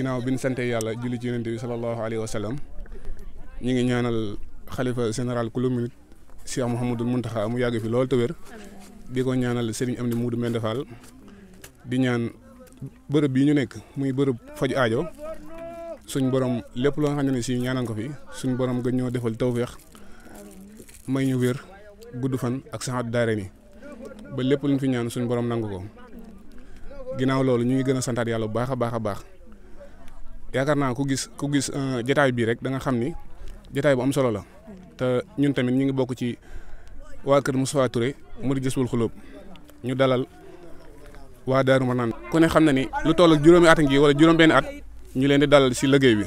ginnaaw bi ñu sante yàlla julli ci yonent bi sallallahu alayhi wa sallam ñu ngi ñaanal xalifa général kulu murit Cheikh Mouhamadul Mountakha mu yàgg fi lool te wér di ko ñaanal Serigne Amdi Moudou Mbende Fall di ñaan bërëb bii ñu nekk muy bërëb faju aajo suñ borom lépp loo xam ne si ñaanal ko fi suñ borom gën ñoo defal tawféex may ñu wér gudd fan ak saxaat daare ni ba lépp luñ fi ñaan suñ borom nangu ko ginnaaw loolu ñu ngi gën a santaat yàlla bu baax a baax a baax yaakaar naa ku gis jotaay bii rek da nga xam ni jotaay bu am solo la te ñun tamit ñu ngi bokk ci waa kër Moustapha Touré mu di Jazboul Xuloob ñu dalal waa Daaru Manaan ku ne xam na ni lu toll ak juróomi at ngi wala juróom benn at ñu leen di dalal si liggéey bi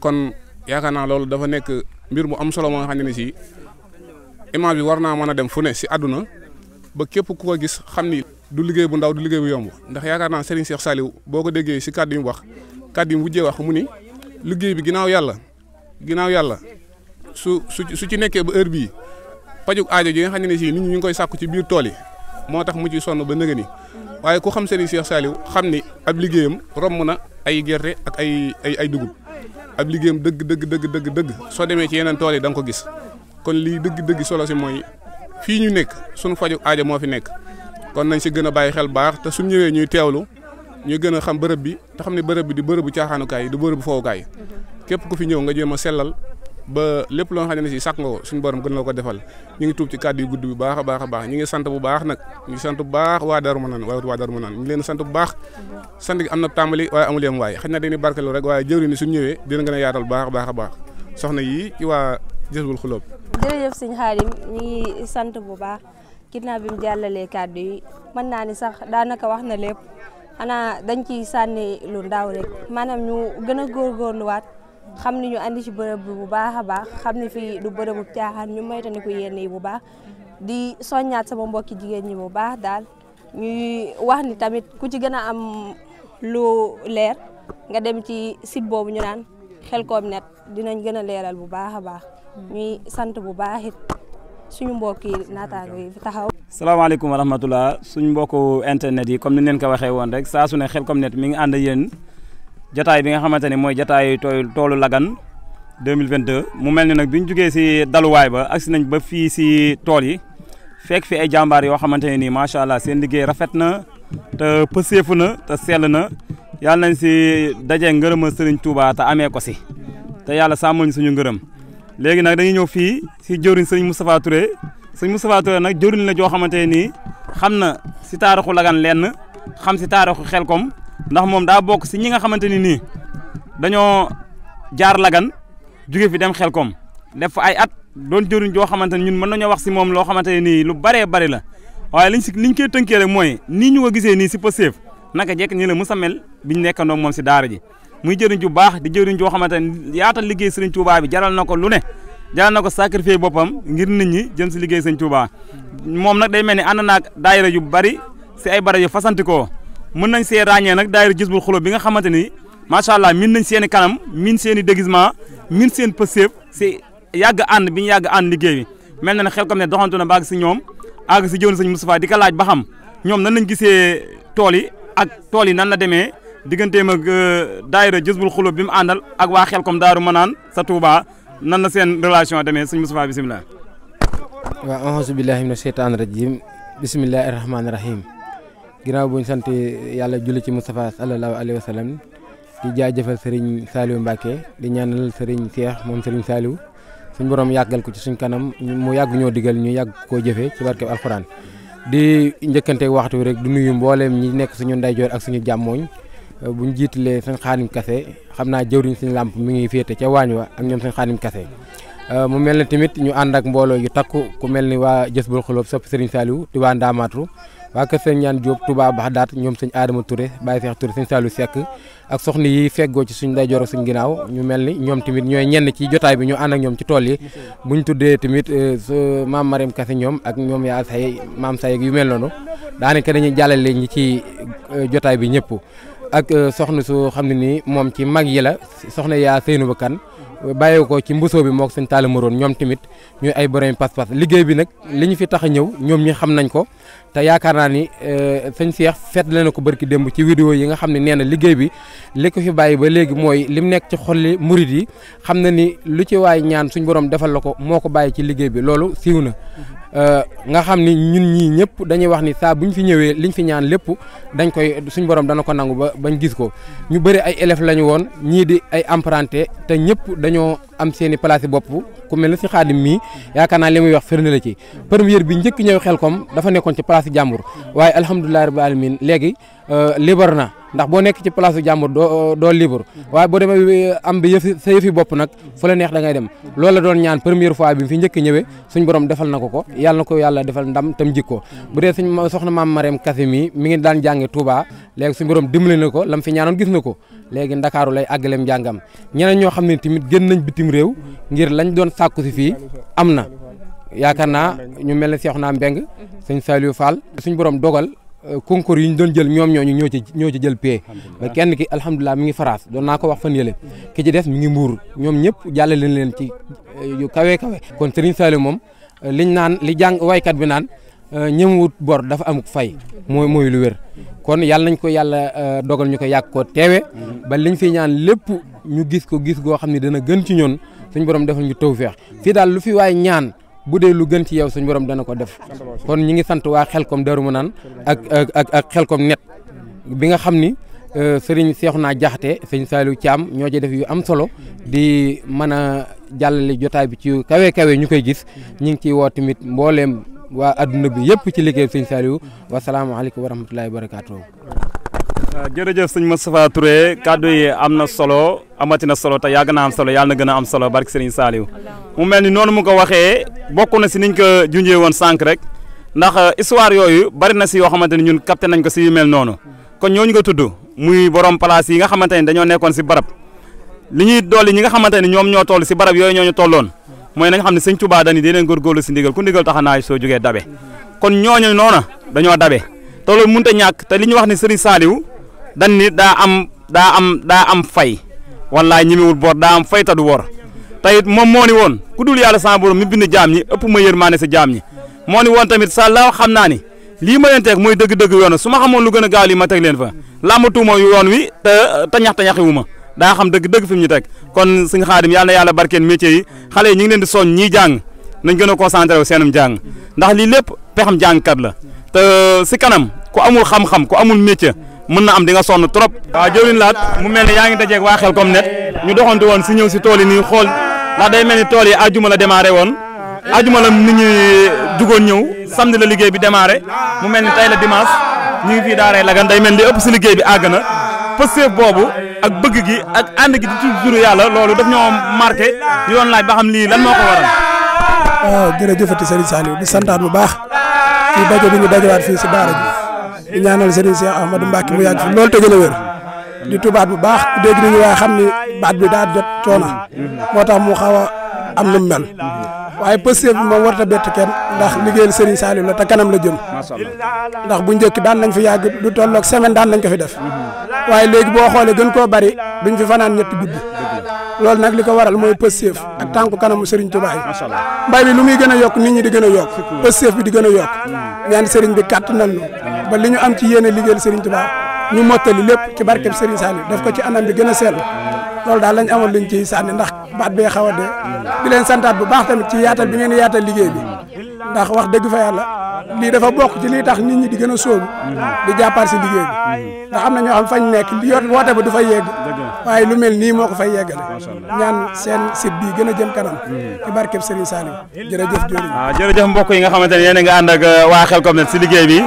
kon yaakaar naa loolu dafa nekk mbir mu am solo moo nga xam ne si image bi war naa mën a dem fu ne si àdduna ba képp ku ko gis xam ni du liggéey bu ndaw du liggéey bu yomb ndax yaakaar naa Serigne Cheikh Saliou boo ko déggee si kàddu yi mu wax kàddu yi mu mujjee wax mu ni liggéey bi ginnaaw yàlla su ci nekkee ba heure bii pajuk aajo ji nga xam ne si nit ñi ñu ngi koy sàkku ci biir tool yi moo tax mu ci sonn ba nëgë ni waaye ku xam Serigne Cheikh Saliou xam ni ab liggéeyam romb na ay gerte ak ay dugub ab liggéeyam dëgg soo demee ci yeneen tool yi da nga ko gis kon lii dëgg solo si mooy fii ñu nekk suñu pajuk aajo moo fi nekk kon nañ si gën a bàyyi xel baax te suñ ñëwee ñuy teewlu ñuy gën a xam bërëb bi te xam ne bërëb bi di bërëbu caaxaanukaay du bërëbu fowukaay képp ku fi ñëw nga jéem a sellal ba lépp loo xam ne si sàkk nga ko suñu borom gën la ko defal ñu ngi tuub ci kàddu yu gudd bu baax a baax ñu ngi sant bu baax nag ñu ngi sant bu baax waa Daaru Manaan ñu ngi leen sant bu baax sant gi am na tàmbali waaye amul yem waaye xëy na dañuy barkelu rek waaye jëwri ni suñ ñëwee dina gën a yaatal bu baax a baax soxna yi ci waa Jazboul Xuloob. jërëjëf sëñ Xaadim ñu ngi sant bu baax ginnaaw bi mu jàllalee kàddu yi mën naa ni sax daanaka wax na lépp xanaa dañ ciy sànni lu ndaw rek maanaam ñu gën a góorgóorluwaat xam ni ñu andi ci bërëb bi bu baax a baax xam ni fii du bërëbu caaxaan ñu moytandiku yenn yi bu baax di soññaat sama mbokki jigéen ñi bu baax daal ñuy wax ni tamit ku ci gën a am lu leer nga dem ci site boobu ñu naan Khelcom net dinañ gën a leeral bu baax a baax ñuy sant bu baax it suñu mbokki naataango yi fi taxaw. salaamaaleykum wa rahmatulah suñu mbokku internet yi comme ni leen ko waxee woon rek saa su ne Khelcom net mi ngi ànd ak yéen jotaay bi nga xamante ne mooy jotaay toolu Lagane 2022 mu mel ni nag bi ñu jugee si daluwaay ba agsi nañ ba fii si tool yi fekk fi ay jàmbaar yoo xamante ne nii macha allah seen liggéey rafet na te pëseefu na te sell na yàlla nañ si dajee ngërëma Serigne Touba te amee ko si te yàlla sàmmal ñu suñu ngërëm. léegi nag dañuy ñëw fii si jëwriñ sëñ Moustapha Touré sëñ Moustapha Touré nag jëwriñ la joo xamante ne nii xam na si taarixu Lagane lenn xam si taarixu Khelcom ndax moom daa bokk si ñi nga xamante ni nii dañoo jaar Lagane jóge fi dem Khelcom def fa ay at doon jëwriñ joo xamante ne ñun mën nañoo wax si moom loo xamante ne nii lu baree bari la waaye liñ koy tënkee rek mooy nii ñu ko gisee nii si Pastef naka jekk nii la musa mel biñu nekkandoo moom si daara ji muy jëriñ ju baax di jëriñ joo xamante ne yaatal liggéey Serigne Touba bi jaral na ko lu ne jaral na ko sacrifier boppam ngir nit ñi jëm si liggéey Serigne Touba moom nag day mel ni ànd naag daayira yu bari si ay barab yu fasantikoo mën nañ see ràññee nag daayira Jazboul Xuloob bi nga xamante ni macha allah min nañ seen i kanam min seen i déguisement min seen pëseef si yàgg ànd bi ñu yàgg ànd liggéey bi mel na ne Khelcom ne doxantu na baag si ñoom àgg si jëwriñ Serigne Moustapha di ko laaj ba xam ñoom nan lañ gisee tool yi ak tool yi nan la demee digganteem ak daayira Jazboul Xuloob bi mu àndal ak waa Khelcom Daaru Manaan sa Touba nan la seen relation demee sëñ Moustapha bisimilah. waaw auzu billahi mina sheytaani rajim bisimilahi rahmaani rahim ginnaaw bu ñu sant yàlla julli ci Moustapha sallallahu alayhi wa sallam di jaajëfal Serigne Saliou Mbacke di ñaanal Serigne Cheikh moom Serigne Saliou suñ borom yàggal ko ci suñ kanam mu yàgg ñoo digal ñu yàgg koo jëfee ci barke alxuraan di njëkkante waxtu wi rek du nuyu mbooleem ñi nekk suñu ndeyjoor ak suñu jàmmooñ bu ñu jiitalee sëñ Xaadim Kase xam naa jëwriñ suñu làmp mi ngi féete ca waañ wa ak ñoom sëñ Xaadim Kase mu mel ne tamit ñu ànd ak mbooloo yu takku ku mel ni waa Jazboul Xuloob sopp Serigne Saliou di waa Ndaamaatu waa kër sëñ Ñaan Diop Touba Baxdaat ñoom sëñ Adama Touré Baye Cheikh Touré sëñ Saliou Seck ak soxna yi feggoo ci suñ ndeyjoor ak suñ ginnaaw ñu mel ni ñoom tamit ñooy ñenn ci jotaay bi ñu ànd ak ñoom ci tool yi buñ tuddee tamit maam Mariam Kase ñoom ak ñoom yaa say maam say yu mel noonu daanaka dañuy jàllale ñi ci jotaay bi ñëpp ak soxna su xam ne nii moom ci mag yi la soxna yaa Seynou Ba Kan bàyyee ko ci mbusoo bi mook sëñ Talla Moroon ñoom tamit ñuy ay borom pas-pas liggéey bi nag li ñu fi tax a ñëw ñoom ñi xam nañ ko te yaakaar naa ni sëñ Cheikh feet na ko barki démb ci vidéo yi nga xam ne nee na liggéey bi li ko fi bàyyi ba léegi mooy lim nekk ci xolli murid yi xam na ni lu ci waay ñaan suñ borom defal la ko moo ko bàyyi ci liggéey bi loolu siiw na nga xam ni ñun ñii ñëpp dañuy wax ni saa bu ñu fi ñëwee liñ fi ñaan lépp dañ koy suñ borom dana ko nangu ba bañ gis ko ñu bëri ay élèves lañu woon ñii di ay apprentis te ñëpp dañoo am seen i place bopp ku mel ne si Xaadim mii yaakaar naa li muy wax firnde la ci première bi njëkk ñëw Xelkom dafa nekkoon ci place jàmbur waaye alhamdulilah rabbil alamin léegi libre na ndax boo nekk ci place jàmbur doo libre waaye boo demee am bi sa yëfi bopp nag fu la neex da ngay dem loolu la doon ñaan première fois bi fi njëkk ñëwee suñ borom defal na ko yàlla na ko yàlla defal ndam tam jikko bu dee suñ soxna maam Mariam Kassé mi ngi daan jànge Touba léegi suñ borom dimbali na ko lam fi ñaanoon gis na ko léegi Ndakaaru lay àggaleem njàngam ñeneen ñoo xam ne tamit génn nañ bitim réew ngir lañ doon sàkku si fii am na yaakaar naa ñu mel ne Cheikhouna Mbeng sëñ Saliou Fall suñ borom dogal concours yi ñu doon jël ñoom ñoo ci jël pay ba kenn ki alhamdulilah mi ngi France doon naa ko wax fan yële ki ci des mi ngi Mbuur ñoom ñëpp jàllale leen ci yu kawe kon Serigne Saliou moom liñ naan li jàng waykat bi naan ñëmwut bor dafa amuk fay mooy lu wér kon yàlla nañ ko yàlla dogal ñu ko yàgg ko teewe ba liñ fi ñaan lépp ñu gis ko gis goo xam ne dana gën ci ñun suñ borom defal ñu tawfeex fii daal lu fi waay ñaan bu dee lu gën ci yow suñ borom dana ko def kon ñi ngi sant waa Xelkom Darou Manane ak Xelkom net bi nga xam ni Serigne Cheikhouna Diakhaté sëñ Saliou Thiam ñoo ci def yu am solo di mën a jàllale jotaay bi ci kawe ñu koy gis ñu ngi ciy woo tamit mbooleem waa adduna bi yëpp ci liggéey sëñ Saliou wasalaamaaleykum wa rahmatulahi wa barakaatu. jërëjëf sëñ Moustapha Touré kàddu yi am na solo amati na solo te yàgg na am solo yàlla na gën a am solo barke Serigne Saliou mu mel ni noonu mu ko waxee bokk na si niñ ko junjee woon sànq rek ndax histoire yooyu bari na si yoo xamante ni ñun capté nañ ko si yu mel noonu kon ñooñu nga tudd muy borom place yi nga xamante ni dañoo nekkoon si barab li ñuy dolli ñi nga xamante ni ñoom ñoo toll si barab yooyu ñooñu tolloon mooy nañ xam ne sëñ Touba dañuy di leen góorgóorlu si ndigal ku ndigal taxanaay soo jógee dabe kon ñooñu noona dañoo dabe te loolu mënut a ñàkk te li ñu wax ni Serigne Saliou dañ ni daa am fay wallaay ñimiwul bor daa am fay ta du wor te it moom moo ni woon ku dul yàlla sama borom mi bind jaam ñi ëpp ma yërmaane si jaam ñi moo ni woon tamit sa la xam naa ni lii ma leen teg mooy dëgg-dëgg yoon su ma xamoon lu gën a gaaw lii ma teg leen fa làmbatuuma yoon wi te ñaxiwu ma daa xam dëgg-dëgg fi mu ñu teg kon suñu Xaadim yàlla na yàlla barkeen métier yi xale yi ñu ngi leen di soñ ñiy jàng nañ gën a concentré wu seenum jàng ndax lii lépp pexam jàngkat la te si kanam ku amul xam-xam ku amul métier mën na am di nga sonn trop. waaw jëwriñ Laat mu mel ne yaa ngi dajeeg waa Xelkom net ñu doxantu woon si ñëw si tool yi nii xool ndax day mel ni tool yi ajuma la démarré woon ajuma la nit ñi jugoon ñëw samedi la liggéey bi démarré mu mel ni tey la dimanche ñu ngi fii daaree Lagan day mel ni ëpp si liggéey bi àgg na pësteef boobu ak bëgg gi ak ànd gi di ci juru yàlla loolu daf ñoo marqué yoon laaj ba xam lii lan moo ko waral. waaw jërëjëfati Serigne Saliou di santaat bu baax ci daje bi ñu dajewaat fii si daara ji di ñaanal Serigne Cheikh Ahmadou Mbacke mu yàgg fi loolu te gën a wér di tubaat bu baax dégg nañu waaye xam ni baat bi daa jot coono moo tax mu xaw a am lu mu mel waaye pësteef bi moom warta bett kenn ndax liggéeyal Serigne Saliou la te kanam la jëm ndax bu njëkk daan nañ fi yàgg lu tolloog semaine daan nañ ko fi def waaye léegi boo xoolee gën koo bari duñ fi fanaan ñetti guddi loolu nag li ko waral mooy pësteef ak tànku kanamu Serigne Touba yi mbay bi lu muy gën a yokk nit ñi di gën a yokk pësteef bi di gën a yokk ñaan Serigne bi kàtt nañu ba li ñu am ci yéene liggéeyal Serigne Touba ñu mottali lépp ci barkeb Serigne Saliou def ko ci anam bi gën a sell loolu daal lañ amoon luñ ciy sànni ndax baat bee xaw a dee di leen santaat bu baax tamit ci yaatal bi ngeen yaatal liggéey bi ndax wax dëgg fa yàlla lii dafa bokk ci lii tax nit ñi di gën a sóobu di jàppaat si liggéey bi ndax am na ñoo xam fañ nekk li yor woote ba du fa yegg waaye lu mel nii moo ko fay yeggale ñaan seen site bi gën a jëm kanam ci barkeb Serigne Saliou jërëjëf jëriñ waaw jërëjëf mbokk yi nga xamante ne yéen a nga ànd ak waa Xelkom net si liggéey bi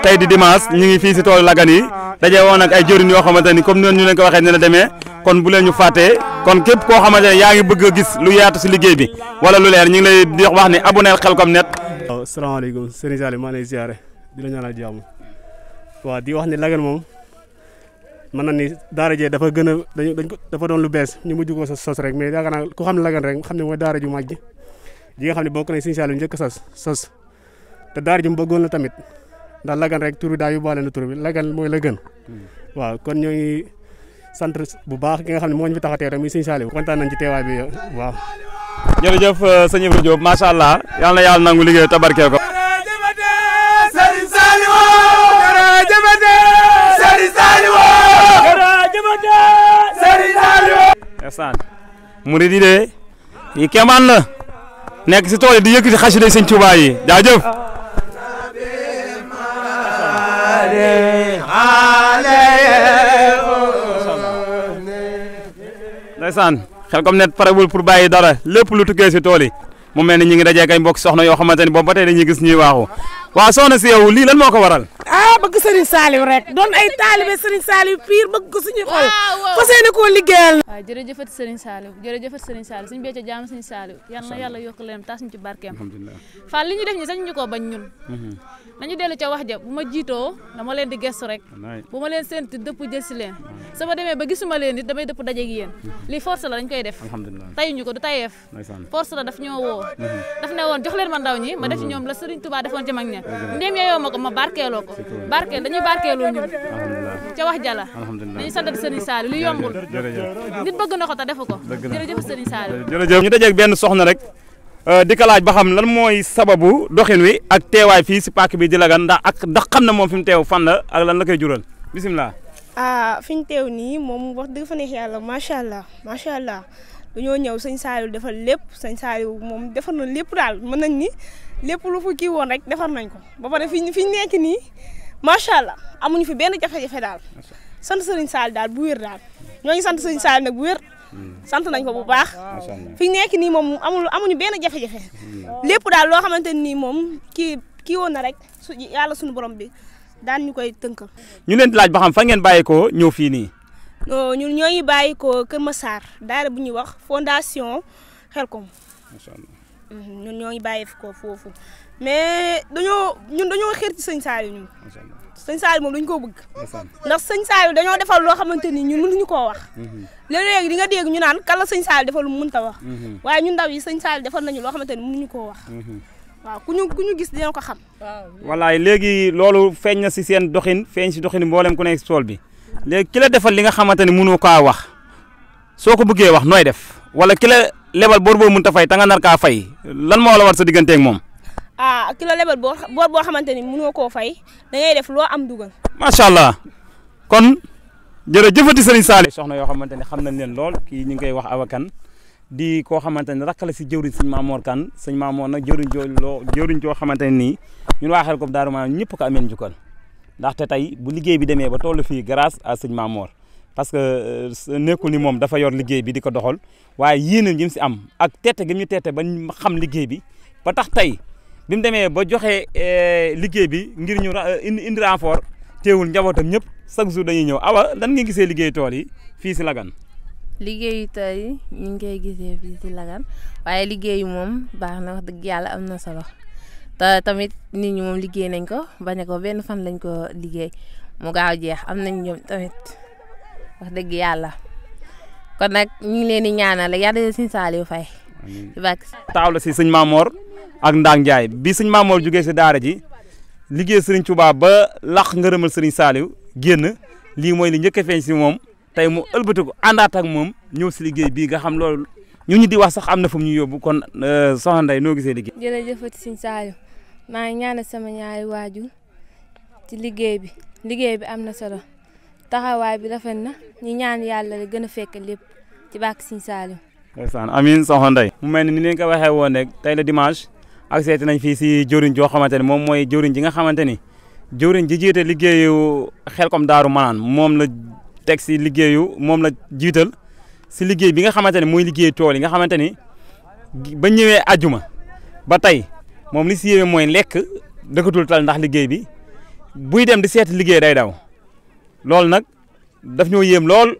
tey di dimanche ñu ngi fii si toolu Lagan yi daje woon ak ay jëriñ yoo xamante ni comme noonu ñu leen ko waxee ne la demee kon bu leen ñu fàttee kon képp koo xamante ne yaa ngi bëgg a gis lu yaatu si liggéey bi wala lu leer ñu ngi lay di wax ni abonné Xelkom net. waaw salaamaaleykum Serigne Saliou maa ngi lay ziare di la ñaanal jàmm waaw di wax ni Lagan moom mën na ni daara jee dafa gën a dañ ko dafa doon lu bees ñu mujj ko sos rek mais yaakaar naa ku xam ne Lagan rek xam ne mooy daara ju mag ji nga xam ne bokk nañ Serigne Saliou njëkk sos te daara ju mu bëggoon la tamit ndax Lagan rek tur bi daa yóbbaale na tur bi Lagan mooy la gën waaw kon ñoo ngi sant bu baax ki nga xam ne moo ñu fi tax a teew rek muy sëñ Saliou kontaan nañ ci teewaay bi waaw. jërëjëf sëñ Ibra Diop macha allah yal na yàlla nangu liggéey tabarkee ko. ndeysaan murid yi de yi kéemaan la nekk si tool yi di yëkkati xasida sëñ Tuubaa yi jaajëf. ndeysaan Xelcom Net parewul pour bàyyi dara lépp lu tukkee si tool yi mu mel ni ñu ngi dajee ak ay mbokk soxna yoo xamante ni boobu ba tey dañuy gis ñuy waaxu waaw soxna si yow lii lan moo ko waral. bëgg Serigne Saliou rek doon ay taalibe Serigne Saliou pire bëgg ko suñu xol fas yéene koo liggéeyal. waaw jërëjëfati Serigne Saliou jërëjëfati Serigne Saliou suñu bécco jaam Serigne Saliou yal na yàlla yokk leen tas ñu ci barkeem. Fall li ñu def ñi sañ ñu ko bañ ñun nañu dellu ca wax ja bu ma jiitoo dama leen di gestu rek bu ma leen séntu dëpp jël si leen sama demee ba gisuma leen it damay dëpp dajeeg yéen lii force la dañ koy def tayuñu ko du tayeef force la daf ñoo woo daf ne woon jox leen ma ndaw ñi ma def ci ñoom la Serigne Touba defoon ci mag ña ndéem yeyoo ma ko ma barkeeloo ko barkeel dañuy barkeeloo ñun ca wax jala dañuy sant Serigne Saliou lu yombul nit bëgg na ko te defu ko jërëjëf Serigne Saliou jërëjëf ñu dajeeg benn soxna rek di ko laaj ba xam lan mooy sababu doxin wi ak teewaay fii si pàkk bi di Lagane ndax xam na moom fi mu teew fan la ak lan la koy jural bisimilah. fi ñu teew nii moom wax dëgg fa neex yàlla macha allah dañoo ñëw sëñ Saliou defal lépp sëñ Saliou moom defar na lépp daal mën nañ ni lépp lu fa kii woon rek defar nañ ko ba pare fi ñu nekk nii macha allah amuñu fi benn jafe-jafe daal sant sëriñ Saliou daal bu wér daal ñoo ngi sant sëriñ Saliou nag bu wér. sant nañ ko bu baax fi ñu nekk nii moom amuñu benn jafe-jafe lépp daal loo xamante ni moom kii woon na rek yàlla suñu borom bi daan ñu koy tënkal. ñu leen di laaj ba xam fan ngeen bàyyi ko ñëw fii nii. ñun ñoo ngi bàyyi ko Kër Massar daara bu ñuy wax fondation Xelcom ñun ñoo ngi bàyyi ko foofu mais dañoo xeer ci sëñ Saliou ñun. sëñ Saliou moom dañu koo bëgg ndax sëñ Saliou dañoo defal loo xamante ni ñun mënuñu koo wax léeg-léeg di nga dégg ñu naan kala sëñ Saliou defal lu mu mënta wax waaye ñun ndaw yi sëñ Saliou defal nañu loo xamante ni mënuñu koo wax waaw ku ñu gis dina ko xam. wallaay léegi loolu feeñ na si seen doxin feeñ si doxin mboolem ku nekk si tool bi léegi ki la defal li nga xamante ni mënoo kaa wax soo ko bëggee wax nooy def wala ki la lebal bor boo mënta fay ta nga nar kaa fay lan moo la war sa digganteeg moom. ki la lebal boor boo xamante ni mënoo koo fay da ngay def loo am dugal. macha allah kon jërëjëfati Serigne Saliou. soxna yoo xamante ne xam nañ leen lool kii ñu ngi koy wax Awa Kane di koo xamante ne rakk la si jëwriñ sëñ Mamour Kane sëñ Mamour nag jëwriñ joo xamante ne nii ñun waa Xelcom Daaru Manaan ñëpp ko ameen njukkal ndaxte tey bu liggéey bi demee ba toll fii grâce à sëñ Mamour parce que nekkul ni moom dafa yor liggéey bi di ko doxal waaye yéeneen gi mu si am ak tette gi ñu tette ba xam liggéey bi ba tax tey bi mu demee ba joxe liggéey bi ngir ñu indi renfort teewul njabootam ñëpp chaque jour dañuy ñëw awa lan nga gisee liggéey tool yi fii si Lagane. liggéeyu tool yi ñu ngi koy gisee fii si Lagane waaye liggéeyu moom baax na wax dëgg yàlla am na solo te tamit nit ñi moom liggéey nañ ko bañ ko benn fan lañ ko liggéey mu gaaw jeex am nañ ñoom tamit wax dëgg yàlla kon nag ñu ngi leen di ñaanal yàlla sëñ Saliou Faye. taaw la si sëñ Mamour ak Ndang Ndiaye bi sëñ Mamour jugee si daara ji liggéey Serigne Touba ba lax ngërëmal Serigne Saliou génn lii mooy li njëkk a feeñ si moom tey mu ëlbati ko àndaat ak moom ñëw si liggéey bii nga xam loolu ñu di wax sax am na fu mu ñu yóbbu kon soxna Ndeye noo gisee liggéey. jërëjëfati sëñ Saliou maa ngi ñaanal sama ñaari waajur ci liggéey bi am na solo taxawaay bi rafet na ñu ñaan yàlla la gën a fekk lépp ci bàkk sëñ Saliou. ndeysaan amiin soxna Ndeye mu mel ni leen ko waxee woon rek tey la dimanche ak seeti nañ fii si jëwriñ joo xamante ne moom mooy jëwriñ ji nga xamante ni jëwriñ ji jiite liggéeyu Xelcom Daaru Manaan moom la teg si liggéeyu moom la jiital si liggéey bi nga xamante ne mooy liggéey tool yi nga xamante ni ba ñëwee ajuma ba tey moom li si yéeme mooy lekk dëkkatul tal ndax liggéey bi buy dem di seeti liggéey day daw loolu nag daf ñoo yéem lool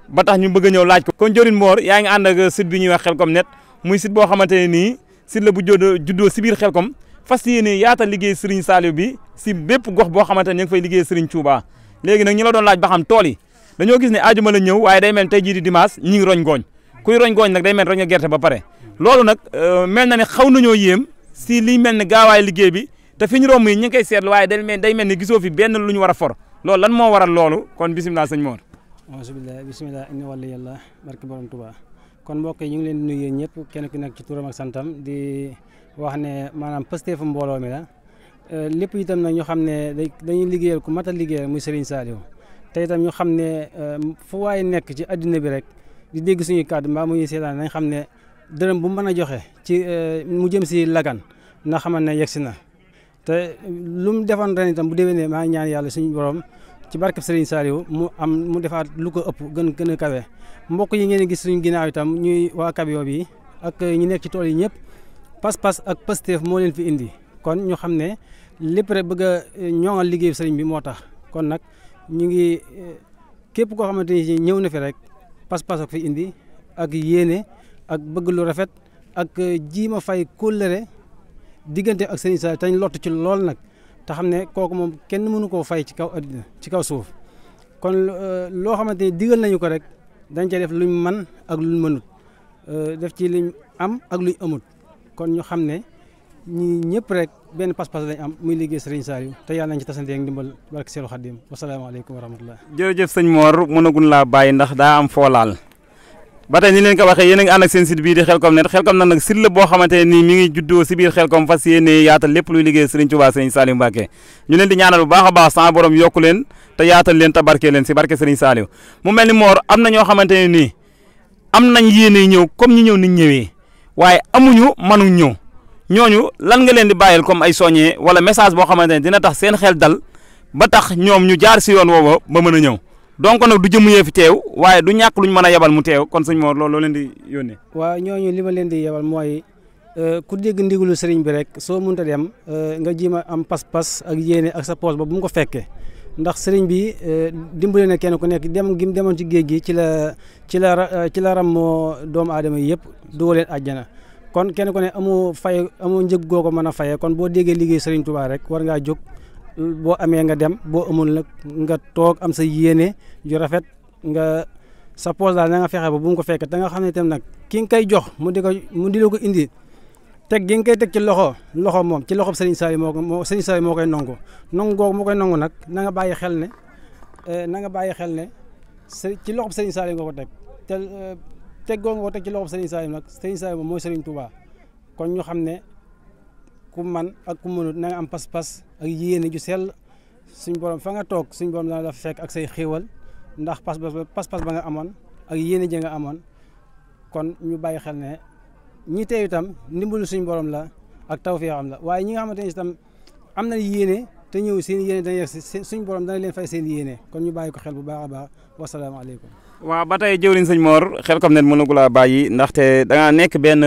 ba tax ñu bëgg a ñëw laaj ko. kon jëwriñ Mor yaa ngi ànd ak site bi ñuy wax Xelcom Net muy site boo xamante ne nii site la bu juddoo si biir Xelcom fas yéene yaatal liggéey Serigne Saliou bi si bépp gox boo xamante ne ñu ngi fay liggéey Serigne Touba léegi nag ñi la doon laaj ba xam tool yi dañoo gis ne ajuma la ñëw waaye day mel tey jii di dimanche ñi ngi roñ gooñ kuy roñ gooñ nag day mel roñ nga gerte ba pare loolu nag mel na ne xaw nañoo yéem si liy mel ne gaawaay liggéey bi te fi ñu romb yi ñu ngi koy seetlu waaye day mel ni gisoo fi benn lu ñu war a for loolu lan moo waral loolu kon bisimilah sëñ Mor. alhamdulilah bisimilah inna wàllu yàlla barke borom Tuubaa kon mbokk yi ñu ngi leen di nuyu ñëpp kenn ku nekk ci turam ak santam di wax ne maanaam pësteefu mbooloo mi la lépp itam nag ñu xam ne dañuy liggéeyal ku mat a liggéeyal muy Serigne Saliou te itam ñu xam ne fu waay nekk ci addina bi rek di dégg suñuy kàddu mbaa muy seetaan nañ xam ne dërëm bu mën a joxe ci mu jëm si Lagane na xamal ne yegsi na te lu mu defoon ren itam bu déwénee maa ngi ñaan yàlla suñu borom ci barkeb Serigne Saliou mu defaat lu ko ëpp gën a kawe mbokk yi ngeen gis suñu ginnaaw itam ñuy waa Kabio bi ak ñu nekk ci tool yi ñëpp pas-pas ak Pastef moo leen fi indi kon ñu xam ne lépp rek bëgg a ñoŋal liggéeyu sëriñ bi moo tax kon nag ñu ngi képp koo xamante ni ñëw na fi rek pas-pas ak fi indi ak yéene ak bëgg lu rafet ak jiima fay kóllëre diggante ak Serigne Saliou tañ lott ci lool nag te xam ne kooku moom kenn mënu koo fay ci kaw àddina ci kaw suuf kon loo xamante ni digal nañu ko rek dañ cee def luñ man ak luñ mënut def ci luñ am ak luñ amut kon ñu xam ne ñi ñëpp rek benn pas-pas lañ am muy liggéey Serigne Saliou te yàlla nañ ci tasante ak ndimbal barke Seexul Xadiim wasalaamaaleykum wa rahmatullah jërëjëf sëñ Mor mënagun laa bàyyi ndax daa am foolaal ba tey ni leen ko waxee yéen a ngi ànd ak seen site bii di Xelcom Net Xelcom nag site la boo xamante ne nii mi ngi juddoo si biir Xelcom fas yéene yaatal lépp luy liggéey Serigne Touba Serigne Saliou Mbacké ñu leen di ñaanal bu baax a baax sama borom yokku leen te yaatal leen te barke leen si barke Serigne Saliou mu mel ni Mor am na ñoo xamante ne nii am nañ yéene ñëw comme ñi ñëw niñ ñëwee waaye amuñu mënuñ ñëw ñooñu lan nga leen di bàyyil comme ay soññee wala message boo xamante ne dina tax seen xel dal ba tax ñoom ñu jaar si yoon woowa ba mën a ñëw donc nag du jëmm yee fi teew waaye du ñàkk luñ mën a yebal mu teew kon sëñ Mor loolu loo leen di yónnee. waaw ñooñu li ma leen di yebal mooy ku dégg ndigalu sëriñ bi rek soo mënta dem nga ji ma am pas-pas ak yéene ak sa poos ba bu mu ko fekkee ndax sëriñ bi dimbale na kenn ku nekk dem gi mu demoon ci géej gi ci la rammoo doomu aadama yi yëpp dugal leen àjjana kon kenn ku ne amoo njëg goo ko mën a fayee kon boo déggee liggéey sëriñ Touba rek war ngaa jóg. boo amee nga dem boo amul nag nga toog am sa yéene ju rafet nga sa poos daal na nga fexe ba bu mu ko fekk te nga xam ne itam nag ki nga koy jox mu di la ko indi teg gi nga koy teg ci loxo moom ci loxo Serigne Saliou Serigne Saliou moo koy nangu googu moo koy nangu nag na nga bàyyi xel ne ci loxo Serigne Saliou nga ko teg te teg googu nga ko teg ci loxo Serigne Saliou nag Serigne Saliou moom mooy Serigne Touba kon ñu xam ne ku man ak ku mënut na nga am pas-pas ak yéene ju sell suñ borom fa nga toog suñ borom dana la fekk ak say xéewal ndax pas-pas ba nga amoon ak yéene ji nga amoon kon ñu bàyyi xel ne ñi teew itam ndimbalu suñ borom la ak tawfeexam la waaye ñi nga xamante ne itam am na yéene te ñëw seen yéene dana yegg si suñ borom dana leen fay seen yéene kon ñu bàyyi ko xel bu baax a baax wasalaamaaleykum. waaw ba tey jëwriñ sëñ Mor Xelcom Net mënagu laa bàyyi ndaxte da nga nekk benn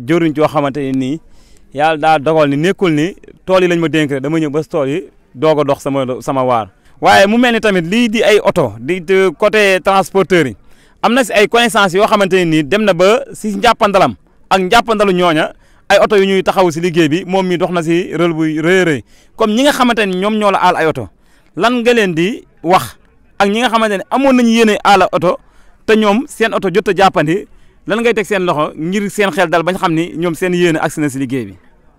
jëwriñ joo xamante ne nii yàlla daa dogal ni nekkul ni tool yi lañ ma dénk rek dama ñëw ba tool yi doog a dox sama waar waaye mu mel ni tamit lii di ay oto di côté transporteur yi am na si ay connaissance yoo xamante ne nii dem na ba si njàppandalam ak njàppandalu ñooña ay oto yu ñuy taxaw si liggéey bi moom mi dox na si rôle bu rëy a rëy comme ñi nga xamante ne ñoom ñoo la aal ay oto lan nga leen di wax ak ñi nga xamante ne amoon nañu yéene aal oto te ñoom seen oto jot a jàppandi lan ngay teg seen loxo ngir seen xel dal bañ xam ni ñoom seen yéene agsi na si liggéey bi.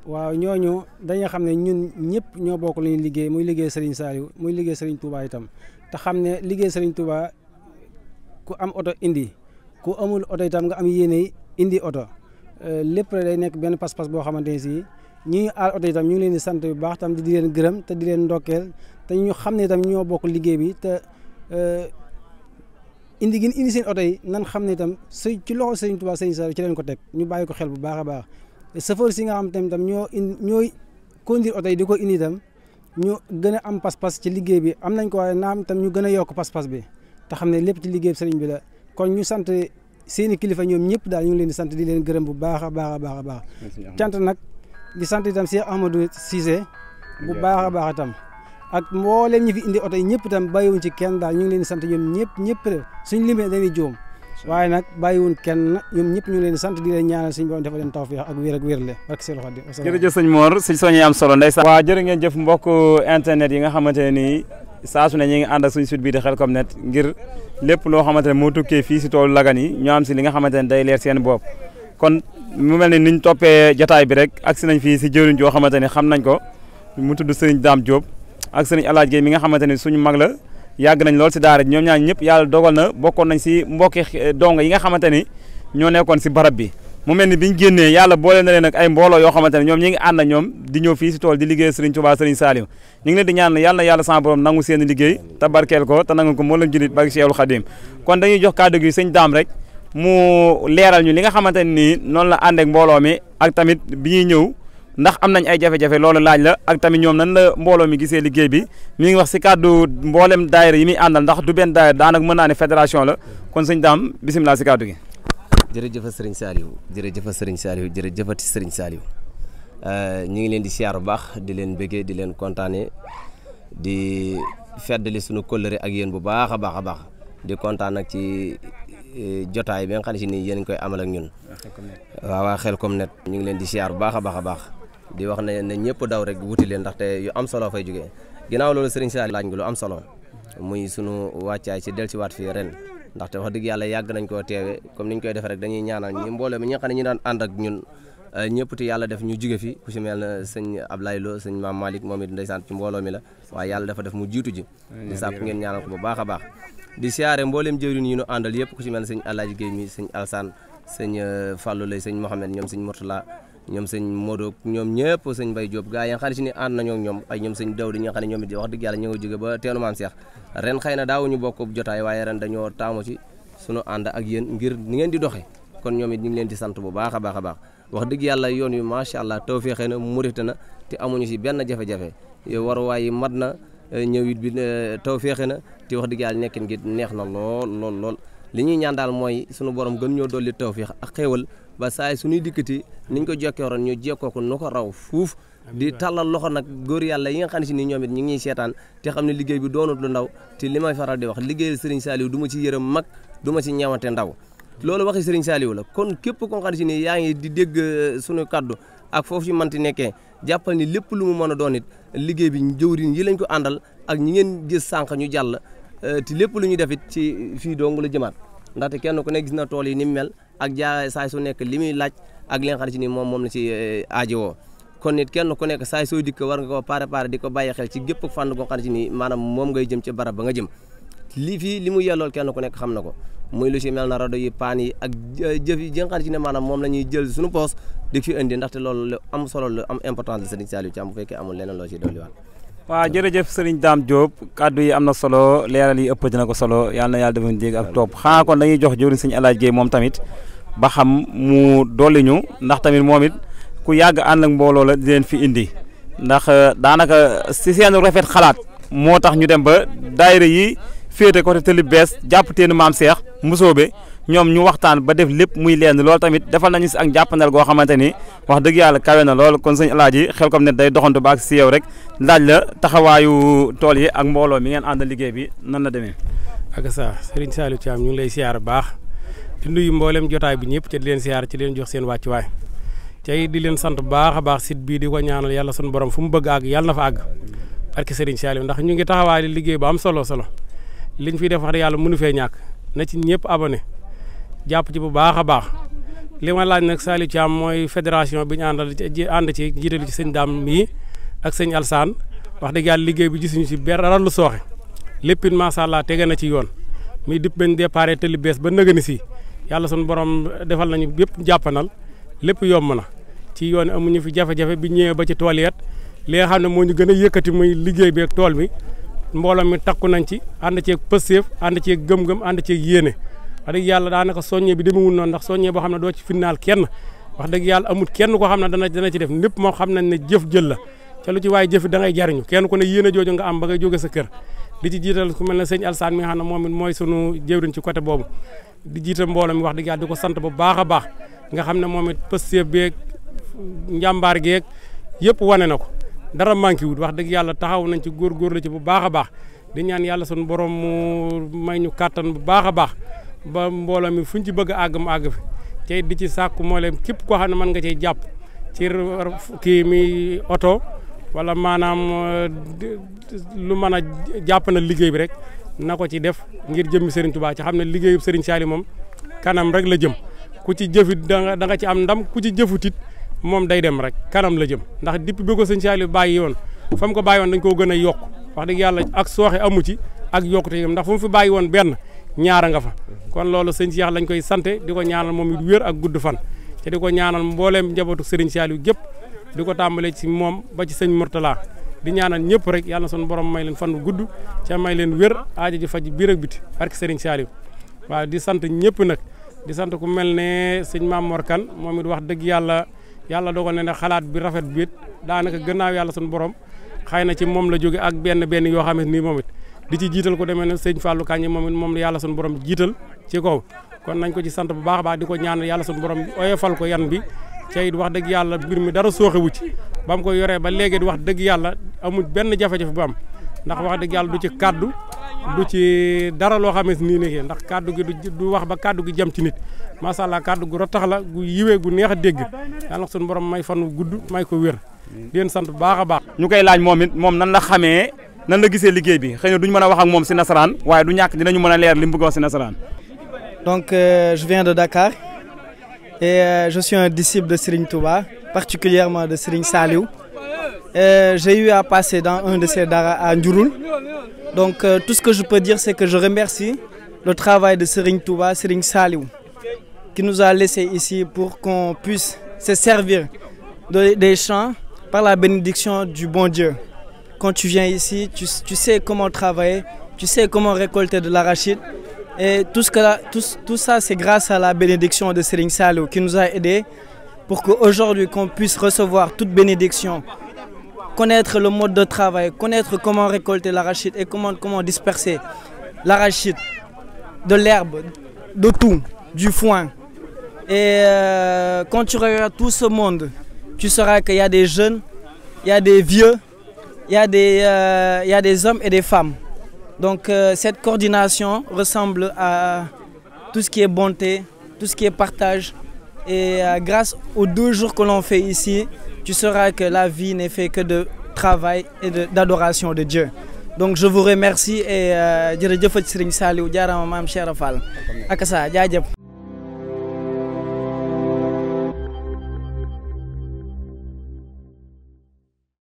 waaw ñooñu dañuy xam ne ñun ñëpp ñoo bokk lu ñuy liggéey muy liggéey Serigne Saliou muy liggéey Serigne Touba itam te xam ne liggéey Serigne Touba ku am oto indi ku amul oto itam nga am yéene indi oto lépp day nekk benn pas-pas boo xamante ne si ñi aal oto itam ñu ngi leen di sant bu baax tam di leen gërëm te di leen ndokkeel te ñu xam ne itam ñoo bokk liggéey bi te indi seen oto yi nan xam ne itam ci loxo Serigne Touba Serigne Saliou ci leen ko teg ñu bàyyi ko xel bu baax a baax chauffeur si nga xam tamit ñooy conduire oto yi di ko indi itam ñu gën a am pas-pas ci liggéey bi am nañ ko waaye naam itam ñu gën a yokk pas-pas bi te xam ne lépp ci liggéey Serigne bi la kon ñu sant seeni kilifa ñoom ñëpp daal ñu ngi leen di sant di leen gërëm bu baax a baax a baax a baax cant nag di sant itam Cheikh Ahmadou Cissé bu baax a baax itam ak mboolem ñi fi indi oto yi ñëpp itam bàyyiwuñ ci kenn daal ñu ngi leen di sant ñoom ñëpp suñ limee dañuy juum waaye nag bàyyiwuñ kenn ñoom ñëpp ñu ngi leen di sant di leen ñaanal suñu borom defal leen tawfiix ak wér ak wérle ak Seexul Xadiim. jërëjëf sëñ Mor si soññee am solo ndeysaan. waaw jërë ngeen jëf mbokk internet yi nga xamante ne nii saa su ne ñi ngi ànd ak suñu site bii di Xelcom Net ngir lépp loo xamante ne moo tukkee fii si toolu Lagane yi ñoo am si li nga xamante ne day leer seen bopp kon mu mel ni niñ toppee jataay bi rek agsi nañ fii si jëriñ joo xamante ne xam nañ ko mu tudd Serigne Dame Diop ak Serigne Alaaji Gueye mi nga xamante ne suñu mag la yàgg nañ lool si daara ñoom ñaar ñëpp yàlla dogal na bokkoon nañ si mbokki donga yi nga xamante ni ñoo nekkoon si barab bi mu mel ni biñ génnee yàlla boole na leen ak ay mbooloo yoo xamante ne ñoom ñi ngi ànd ak ñoom di ñëw fii si tool di liggéey Serigne Touba Serigne Saliou ñu ngi leen di ñaan yàlla na yàlla sama borom nangu seen liggéey te barkeel ko te nangu ko moo leen julit barke Cheikhul Khadim kon dañuy jox kàddu gi sëñ Dame rek mu leeral ñu li nga xamante ne nii noonu la ànd ak mbooloo mi ak tamit bi ñuy ñëw ndax am nañ ay jafe-jafe loolu laaj la ak tamit ñoom nan la mbooloo mi gisee liggéey bi mi ngi wax si kàddu mboolem daayira yi muy àndal ndax du benn daayira daanaka mën naa ne fédération la kon sëñ Dame bisimilah si kàddu gi. jërëjëf Serigne Saliou jërëjëf Serigne Saliou jërëjëfati Serigne Saliou ñu ngi leen di siyaar bu baax di leen bëggee di leen kontaane di feddali suñu kóllëre ak yéen bu baax a baax a baax di kontaan nag ci jotaay bi nga xam ne si nii yéen koy amal ak ñun waa Xelcom Net ñu ngi leen di siyaar bu baax a baax a baax di wax ne ne ñëpp daw rek wuti leen ndaxte yu am solo fay jógee ginnaaw loolu Serigne Saliou laaj nga lu am solo muy sunu wàccaay ci dellusiwaat fii ren ndaxte wax dëgg yàlla yàgg nañ koo teewe comme niñ koy defee rek dañuy ñaanal ñi mbooloo mi ñi nga xam ne ñi daan ànd ak ñun ñëpp te yàlla def ñu jóge fi ku si mel na sëñ Ablaye Lo sëñ Maam Malick moom it ndeysaan ci mbooloo mi la waaye yàlla dafa def mu jiitu ji di sàkku ngeen ñaanal ko bu baax a baax di siyaare mbooleem jëwriñ yi ñu àndal yëpp ku si mel na sëñ Alaaji Guèye mi sëñ Alsane sëñ Fallou Lay sëñ Mohamed ñoom sëñ Mourtala ñoom sëñ Modou ñoom ñëpp sëñ Mbaye Diop gaa yi nga xam ne si ni ànd nañoo ak ñoom ay ñoom sëñ Dawdi ñi nga xam ne ñoom it wax dëgg yàlla ñoo jóge ba teenu Maam Cheikh ren xëy na daawuñu bokk jotaay waaye ren dañoo taamu ci sunu ànd ak yéen ngir ni ngeen di doxee kon ñoom it ñu ngi leen di sant bu baax a baax a baax wax dëgg yàlla yoon wi macha allah tawfeexe na murite na te amuñu si benn jafe-jafe waruwaay yi mat na ñëwit bi tawfeexe na te wax dëgg yàlla nekkin gi neex na lool li ñuy ñaan daal mooy sunu borom gën ñoo dolli tawfeex ak xéewal ba saay suñuy dikkati niñ ko jokkeeroon ñu jekkoo ko nu ko raw fuuf di tàllal loxo nag góor yàlla yi nga xam ne si ni ñoom it ñu ngi ñuy seetaan te xam ne liggéey bi doonut lu ndaw te li may faral di wax liggéeyal Serigne Saliou du ma ci yërëm mag du ma ci ñeewante ndaw loolu waxi Serigne Saliou la kon képp koo xam ne si ni yaa ngi di dégg suñu kaddu ak foofu ci manti nekkee jàppal ni lépp lu mu mën a doon it liggéey bi jëwriñ yi lañ ko àndal ak ñi ngeen gis sànq ñu jàll te lépp lu ñu def it ci fii dong la jëmaat ndaxte kenn ku ne gis na tool yi ni mu mel ak jaay saay su nekk li muy laaj ak li nga xam ne si ni moom la ci aajowoo kon nit kenn ku nekk saay sooy dikk war nga ko préparé di ko bàyyi xel ci gépp fànn goo xam ne si ni maanaam moom ngay jëm ci barab ba nga jëm lii fii li mu yellool kenn ku nekk xam na ko muy lu si mel na rajo yi paan yi ak jëf yi nga xam ne si ne maanaam moom la ñuy jël suñu poos di fi indi ndaxte loolu lu am solo lu am importance la Serigne Saliou Thiam bu fekkee amul leneen loo ci dolliwaat. waaw jërëjëf Serigne Dame Diop kaddu yi am na solo leeral yi ëpp dina ko solo yàlla na yàlla defoon dégg ak topp xanaa kon dañuy jox jëwriñ Serigne Alaaji Guèye moom tamit ba xam mu dolli ñu ndax tamit moom it ku yàgg ànd ak mbooloo la di leen fi indi ndax daanaka si seen rafet xalaat moo tax ñu dem ba daayira yi féete côté Tëli Bees jàpp teenu Maam Cheikh Mbusoobe ñoom ñu waxtaan ba def lépp muy lenn loolu tamit defal nañu si ak jàppandal goo xamante ni wax dëgg yàlla kawe na lool kon sëñ Alaaji Xelcom Net day doxantu ba ak si yow rek laaj la taxawaayu tool yi ak mbooloo mi ngeen àndal liggéey bi nan la demee. ak sa Serigne Saliou Thiam ñu ngi lay siyaar baax di nuyu mboolem jotaay bi ñëpp te di leen siyaar ci leen jox seen wàccuwaay tey di leen sant baax a baax site bii di ko ñaanal yàlla sunu borom fu mu bëgg àgg yàlla na fa àgg barke Serigne Saliou ndax ñu ngi taxawaay liggéey bu am solo liñ fiy def wax dëgg yàlla mënu fee ñàkk na ci ñëpp abonné jàpp ci bu baax a baax li ma laaj nag Saliou Thiam mooy fédération bi ñu ànd ci jiitalu ci sëñ Dame mii ak sëñ Alsane wax dëgg yàlla liggéey bi gisuñu ci dara lu sooxe lépp it macha allah tege na ci yoon muy dip bañ déparé Tëli Bees ba nëgëni si yàlla sunu borom defal nañu yëpp jàppanal lépp yomb na ci yoon amuñu fi jafe-jafe bi ñëwee ba ci tool yeet li nga xam ne moo ñu gën a yëkkati muy liggéey bi ak tool bi mbooloo mi takku nañ ci ànd ceeg pësteef ànd ceeg gëm-gëm ànd ceeg yéene wax dëgg yàlla daanaka soññee bi demewul noonu ndax soññee boo xam ne doo ci finnaal kenn wax dëgg yàlla amul kenn koo xam ne dana ci def lépp moo xam nañ ne jëf jël la ca lu ci waaye jëf da ngay jariñu kenn ku ne yéene jooju nga am ba ngay jóge sa kër di ci jiital ku mel ne sëñ Alsane mi nga xam ne moom it mooy sunu jëwriñ ci côté boobu di jiital mbooloo mi wax dëgg yàlla di ko sant bu baax a baax nga xam ne moom it pësteef beeg njàmbaar geeg yëpp wane na ko dara manqué wut wax dëgg yàlla taxaw nañ ci góorgóorlu ci bu baax a baax di ñaan yàlla sunu borom mu may ñu kàttan bu baax a baax ba mbooloo mi fuñ ci bëgg a àgg mu àgg fi te di ci sàkku moo leen képp koo xam ne mën nga cee jàpp ci kii mi oto wala maanaam lu mën a jàpp na liggéey bi rek na ko ci def ngir jëmmi Serigne Touba ci xam ne liggéeyu Serigne Saliou moom kanam rek la jëm ku ci jëfit da nga ci am ndam ku ci jëfutit moom day dem rek kanam la jëm ndax depuis bi ko Serigne Saliou bàyyi woon fa mu ko bàyyi woon dañ koo gën a yokk wax dëgg yàlla ak sooxe amu ci ak yokkute yam ndax fu mu fi bàyyi woon benn ñaara nga fa kon loolu sëñ Cheikh lañ koy sante di ko ñaanal moom it wér ak gudd fan te di ko ñaanal mbooleem njabootu Serigne Saliou gépp di ko tàmbalee ci moom ba ci sëñ Mourtala di ñaanal ñëpp rek yàlla na sunu borom may leen fan bu gudd ca may leen wér aajo ji faj biir ak biti barke Serigne Saliou waaw di sant ñëpp nag di sant ku mel ne sëñ Mame Mor Kane moom it wax dëgg yàlla dogal na ne xalaat bi rafet bi it daanaka gannaaw yàlla sunu borom xëy na ci moom la jóge ak benn yoo xam ne nii moom it di ci jiital ko demee ne sëñ Fallou Kagne moom it moom la yàlla sunu borom jiital ci kaw kon nañ ko ci sant bu baax a baax di ko ñaanal yàlla sunu borom oyofal ko yan bi ca it wax dëgg yàlla mbir mi dara sooxewu ci ba mu ko yoree ba léegi di wax dëgg yàlla amul benn jafe-jafe bu am ndax wax dëgg yàlla du ci kaddu du ci dara loo xam ne nii nekkee ndax kaddu gi du wax ba kaddu gi jëm ci nit macha allah kaddu gu rotax la gu yiwee gu neex a dégg yàlla sunu borom may fan wu gudd may ko wér di leen sant bu baax a baax. ñu koy laaj moom it moom nan la xamee nan la gisee liggéey bi xëy na duñu mën a wax ak moom si nasaraan waaye du ñàkk dinañu mën a leer li mu bëgg a wax si nasaraan. Donc je viens de Dakar et je suis un disciple de Serigne Touba, particulièrement de Serigne Saliou. J'ai eu à passer dans un de ces dara à Ndiourul. Donc tout ce que je peux dire, c'est que je remercie le travail de Serigne Touba, Serigne Saliou, qui nous a laissé ici pour qu'on puisse se servir des champs par la bénédiction du bon Dieu. Quand tu viens ici, tu sais comment travailler, tu sais comment récolter de l'arachide. Et tout ça, c'est grâce à la bénédiction de Serigne Saliou qui nous a aidés pour qu'aujourd'hui, qu'on puisse recevoir toute bénédiction, connaître le mode de travail, connaître comment récolter l'arachide et comment disperser l'arachide, de l'herbe, de tout, du foin. Et quand tu regardes tout ce monde, tu sauras qu'il y a des jeunes, il y a des vieux, il y a des hommes et des femmes. Donc cette coordination ressemble à tout ce qui est bonté, tout ce qui est partage. Et grâce aux 2 jours que l'on fait ici, tu sauras que la vie n'est fait que de travail et d'adoration de Dieu. Donc je vous remercie et jërëjëf Serigne Saliou jaaraama maam Cheikh Fall ak sa jaajëf